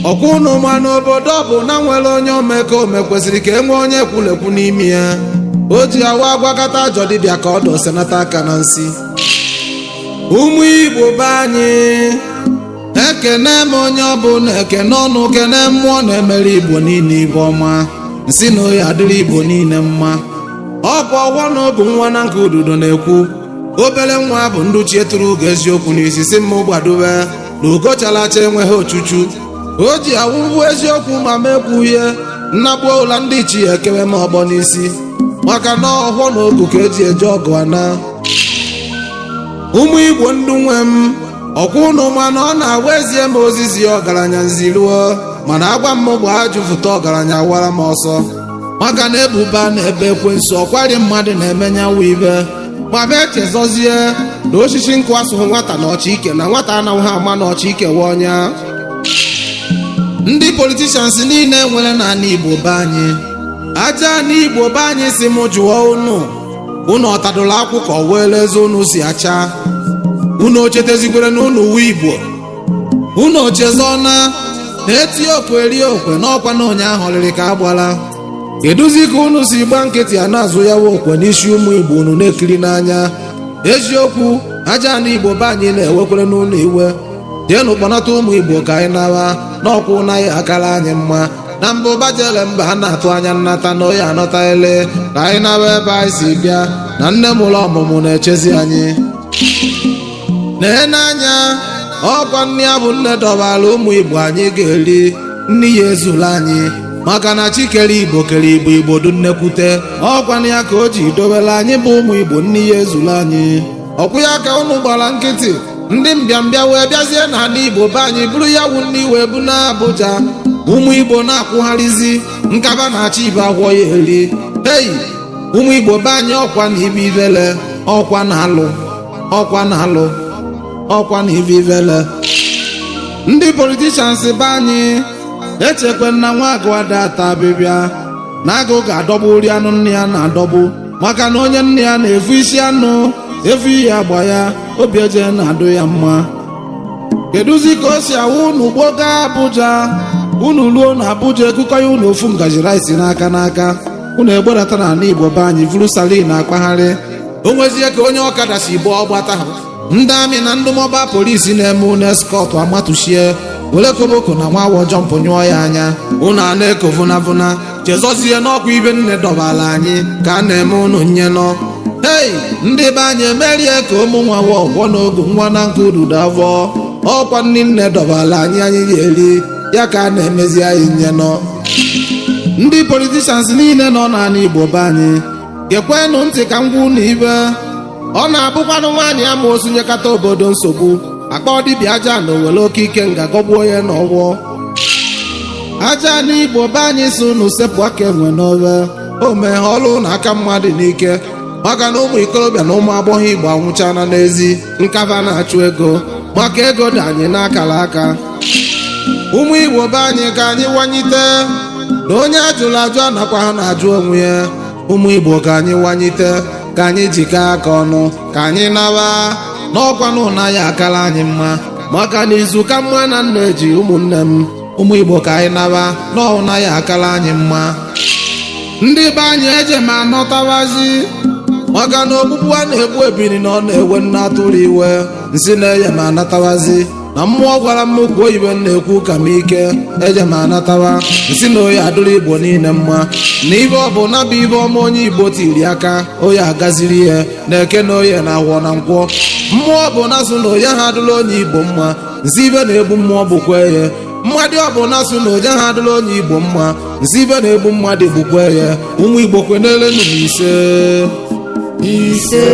Ọkwa unu ma n'obodo ọ bụ na nwere onye omekome kwesịrị ka e nwee onye ekwulekwu n'ime ya. O ji awa agwakọta ajọ dibịa ka ọ dọsenata aka na nsị. Ụmụ Igbo be anyị, ekene m onye ọbụla, ekene ọnụ, kene mmụọ na-emere Igbo niile ibe ọma. Nsị na oyi adịrị Igbo niile mma. Ọ bụ ọwọ na obu nwa na nke ududo na-ekwu. Obere nwa bụ nduchi eturu ugo eziokwu n'isi si mma gbadobe na ugo chalacha enweghị ochuchu. O ji awụwụ eziokwu ma m ekwughie nnagbuo ụla ndị ichie ekewe m ọgbọ n'isi, maka na ọhụọ na ogu ka eji eje ọgụ ana. Ụmụ Igbo ndụ nwe m, ọkwa ụnụ ma na ọ na-awa ezie m ozizi ọgaranya nziruo, mana agwa m gbaa jụfụta ọgaranya wara m ọsọ, maka na ebuba na ebe ekwensu ọkwari mmadụ na-emenyanwụ ibe. Ma m echezọzie na osisi nkụ asụghị nwata na ọchị ike na nwata anaghị ama na ọchị ike we ọnya. Ndị politicians niile nwere n'ala Igbo be anyị, aja na Igbo be anyị, si m jụọ unu, unu ọtadụla akwụ ka ọ wee eze unu si acha? Unu ochetezikwere na unu uwe Igbo? Unu ochezọna na eti okwe eri okwe n'ọkwa na onye ahụ rịrị ka agbala? Kedụzi ka unu si gba nkịtị a na-azụ ya okwe n'isi ụmụ Igbo unu na-ekiri n'anya? Eziokwu, aja na Igbo be anyị na-ewekwere n'ụlọ iwe. Jeenụ kpọnata ụmụ Igbo ka anyị nawa n'ọkwụ naghị akara anyị mma. Na mbụ bajele mba a na-atụ anya nnata na oyi anọta ele ka anyị nawa ebe anyị si bịa, na nne m ụlọ ọmụmụ na-echezi anyị. Nee n'anya, ọkwa nne ya bụ nne dọbara ụmụ Igbo anyị ga-eri nne ya ezula anyị, maka na chi kere Igbo kere Igbo, Igbo du nnekwute. Ọkwa na ya ka o ji dobere anyị bụ ụmụ Igbo nne ya ezula anyị. Ọkwụ ya ka unu gbara nkịtị, ndị mbịambịa wee bịazie n'ala Igbo be anyị bụrụ ya wụ nne wee bụ na Abuja. Ụmụ Igbo na-akwụgharịzi nkaba na-achọ ibe agwọ ya eri. Ei, ụmụ Igbo be anyị, ọkwa na ibe ivele, ọkwa na alụ, ọkwa na alụ, ọkwa na ibe ivele. Ndị politicians be anyị, echekwe na nwa agụ ada ata abịbịa na agụ ga-adọgbu uri anụ nne ya na-adọgbu, maka na onye nne ya na-efu isi anụ efu ihe agba ya obi eje na-adụ ya mma. Kedụzi ka o si awụ unu gboo gaa Abuja, unu ruo na Abuja ekukọ ya unu ofu ngaji rice n'aka n'aka, unu egbedata n'ala Igbo be anyị vuru salin akpagharị? O nwezie ka onye ọkada si gbaa ọgbata, ndị army na ndị mobile police na-eme unu escort amatụchie were koboko na nwa awọ jump nyụọ ya anya, unu a na-eko vunavuna. Chezọzie n'ọkwa ibe nne dọbara anyị ka a na-eme unu nye nọ. Hei, ndị be anyị, emerie ka ụmụ nwa ọgwọ n'ogu nwa na nke ududo avọ. Ọkwa nne nne dọbara anyị anyị ga-eri ya ka a na-emezi anyị nye nọ. Ndị politicians niile nọ n'ala Igbo be anyị, gekwenụ ntị ka m gwa unu ibe. Ọ na-abụkwanụ nwaanyị ama osu nyekata obodo nsogbu, akpọ dibịa aja na owere oke ike nga gọgbuo ya n'ọwọ. Aja na Igbo be anyị si unu sepụ aka enwe n'obe o meghe ọrụ na aka mmadụ n'ike, maka na ụmụ ikorobịa na ụmụ agbọghọ Igbo anwụchana n'ezi nkaba na-achụ ego, maka ego dị anyị n'akara aka. Ụmụ Igbo be anyị, ka anyị wanyite na onye ajụrụ ajụ anakwa ha na-ajụ onwe ya. Ụmụ Igbo, ka anyị wanyite, ka anyị jikọọ aka ọnụ, ka anyị nawa n'ọkwa na ya akara anyị mma, maka na izu ka mma na nna eji. Ụmụnne m, ụmụ Igbo, ka anyị nawa n'ọhụ ya akara anyị mma. Ndị be anyị, eje ma anọtawazi, maka na ogbugbu a na-egbu ebiri na ọ na-ewe nna atụrụ iwe. Nsị na-eye ma anatawazi na mmụọ gwara m kwuo ibe m na-ekwu ka m ike eje ma anatawa. Nsị na oyi adụrụ Igbo niile mma, na ibe ọ bụ na bụ ibe ọma onye Igbo tiri aka oyi agaziri ya na eke na oye na awọ na nkwọ. Mmụọ bụ na sụ na onye ha adụla onye Igbo mma. Nsị ibe na-egbu mmụọ bụkwa ya mmadụ. Ọ bụ na sụ na onye ha adụla onye Igbo mma. Nsị ibe na-egbu mmadụ gbukwa ya. Ụmụ Igbo, kwenelenu m. Ise. Ise.